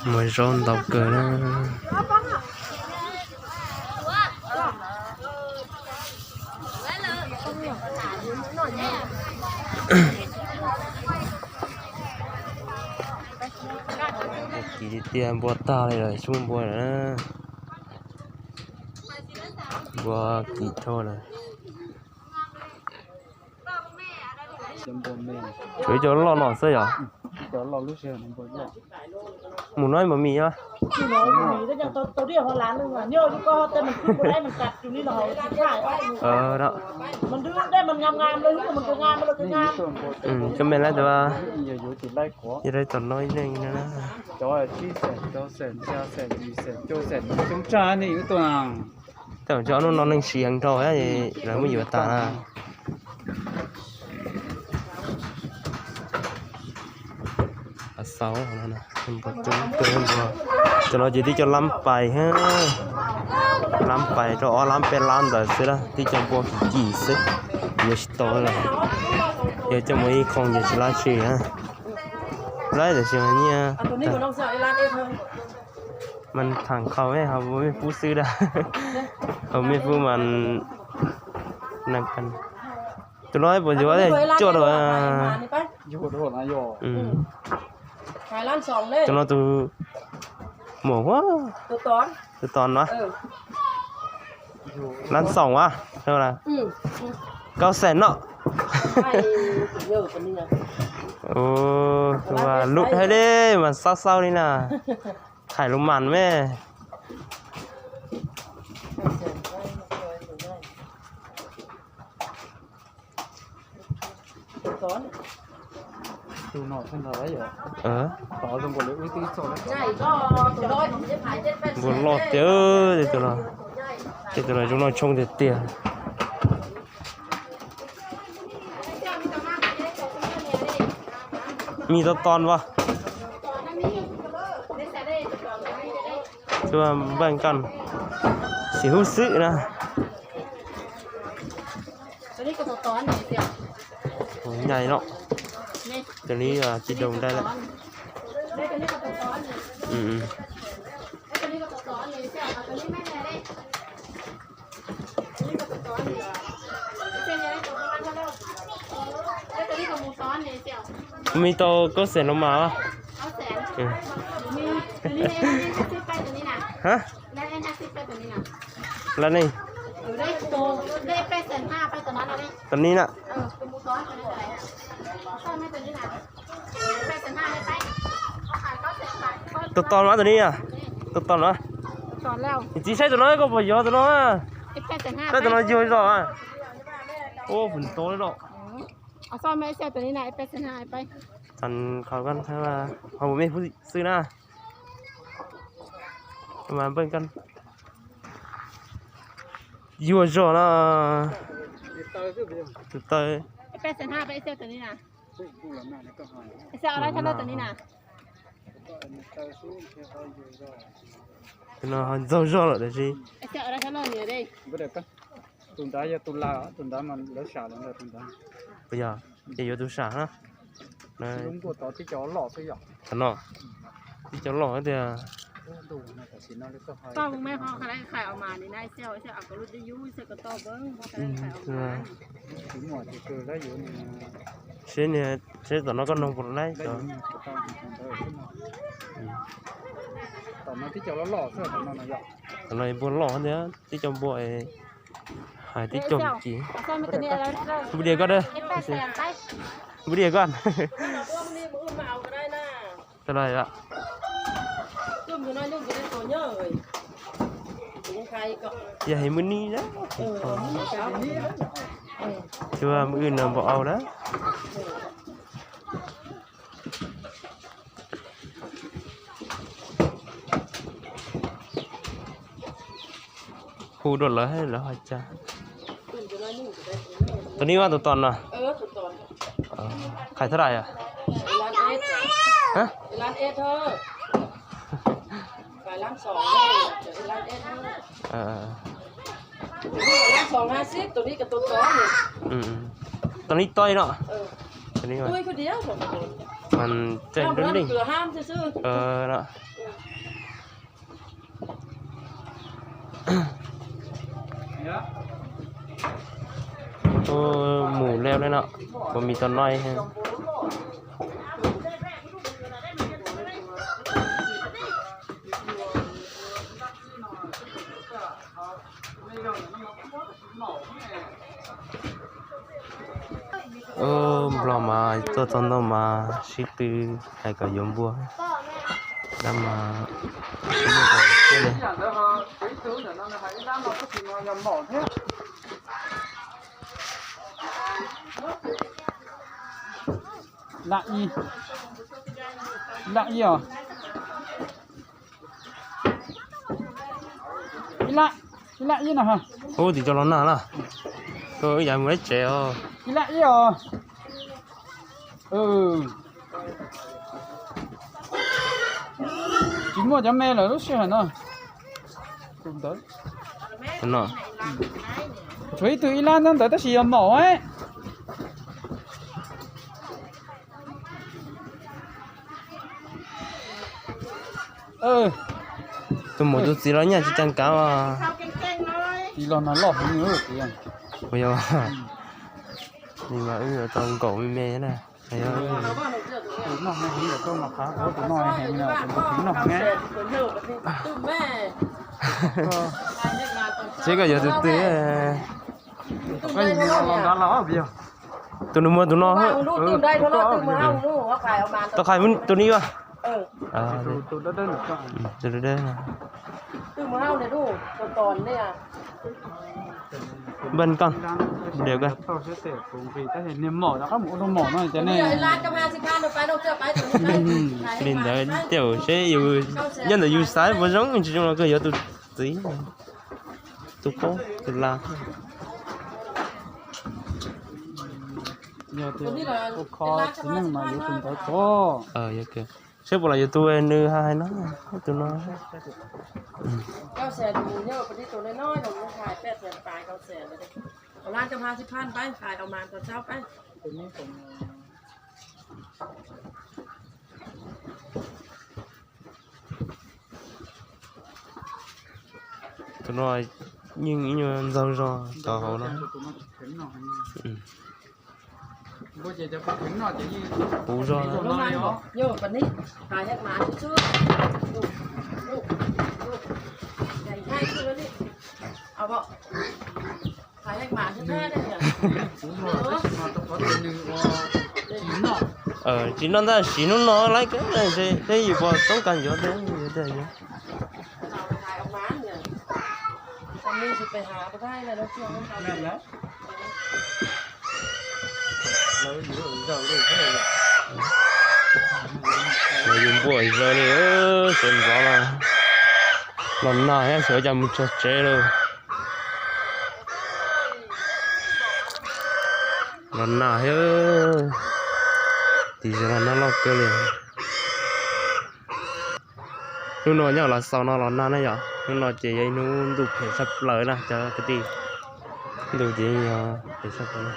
Muag zaub ntau kawg na. Kim tiag tiag, npua tag li lawm, tsis muaj npua lawm na. Npua kim dhau lawm. Tshuav ib co loj no xwb yom. Mus no ib npawg mis os. Koj me lab tus, yog lawv tom no ib leeg no na. Tej zaum hnub no neeg siv heev dhau, lawv muab yuav tas na. Xaus, cov no ces tib co lab pais, lab pais rau ob lab peb lab ntawd xwb na, tib co npua kim kim xwb, yuav tsis tau lawm. Yog coj mus ib qho ces tsis lab tsi na. Lab tiam sis mas nyiaj mas tham khau ho mej pub xwb da. Ho mej pub mas tus no puas yuav coj rau. Tus no tus muam, tus tos no, lab xoom a, kaub xees no. Lub hais li mas xav xaub li na, thaij lub mas me. Npua loj tiag, tej tus no zoo noj tshoob tiag tiag. Me tos tos as, tuaj npaj koj xim hub xwb na. Nyais no, cov li tsis doos dai lawm. Kuv me tau kaub xees no mas. Lab ne, tus ni na. Tus tos no tus ni na, tus tos no. Txiv saib tus no koj puas yuav tus no? Saib tus no yuag zog. Ua pus tau li no. Ho me pub xwb na. Yuag zog na. Tus taw. Tus no ho ntxaug zog lawm tab sis. Tus ntawd yog tus lawm, tus ntawd mas lawv sam lawm ntag tus ntawd. Puas yog? Ces yuav tus sam na. Tib co loj xwb yom. Thaum no tib co loj tiag. Seb niag, seb tom no koj noog puas laib. Tom no npua loj tiag, tib co npua hais tib co ci. Npua dias koj, npua dias koj. Yog hais mwb ni na, tsis muaj mwj wb no npaum au na. Hu dua lawv, lawv hais cas. Tus ni mas tus tos no. Qhais thaj dais os? Tus ni toj no. Mas tseem dub neeg no. Mus leo li no, kuv mis tau no. Nplog mas tuaj txog ntau mas sib tw hais kom yuav npua. Dab mas sib npua li. Laj ib, laj ib os. Ib laj, ib laj ib no. Ub, tim cov los nag lawm. Ib yam mus ib tsev os. Ib laj ib os. Tsis muaj cov me lawm lub sij hawm no. Tshuav ib tug ib lab nyob ntawd tab sis yog maum. Tus maum tus txiv los nyaj tsis caj kav os. Txiv los nag loj heev. Ua yog li mas wb yuav tau nkaum me me na. Seb koj yuav tus twg. Tus nws muaj tus no. Tau qhais tus ni ua. Tus dawb dawb. Npaj koj, li ntawd tej zaum seb yus nyob ntawm yus xaiv puas zoo, tsis zoo los koj yuav tus txiv, tus qaub tus laj. Yog tias ua kho txiv neej mas yuav tus ntawd tso. Seb puas los yuav tus nws hais no, tus no. Tus no yeej ib nyuag ntxaug zog tau hauv no. Puv zog. Tsis noj ntag, siv hnub no lawm, seb yus puas toob kas yuav, yuav tiag yuav. Los yus npua zaws li, sawv ntxov los, los nag thiab sawv cas mus txog tsev lawm. Los nag thiab, tim zaum los nag loj kawg li. Hnub no nyob los xaus no los nag na yom, hnub no ces yog ib hnub ntuj phem tshaj plaws na cov kwv tij. Ntuj ces yog phem tshaj plaws.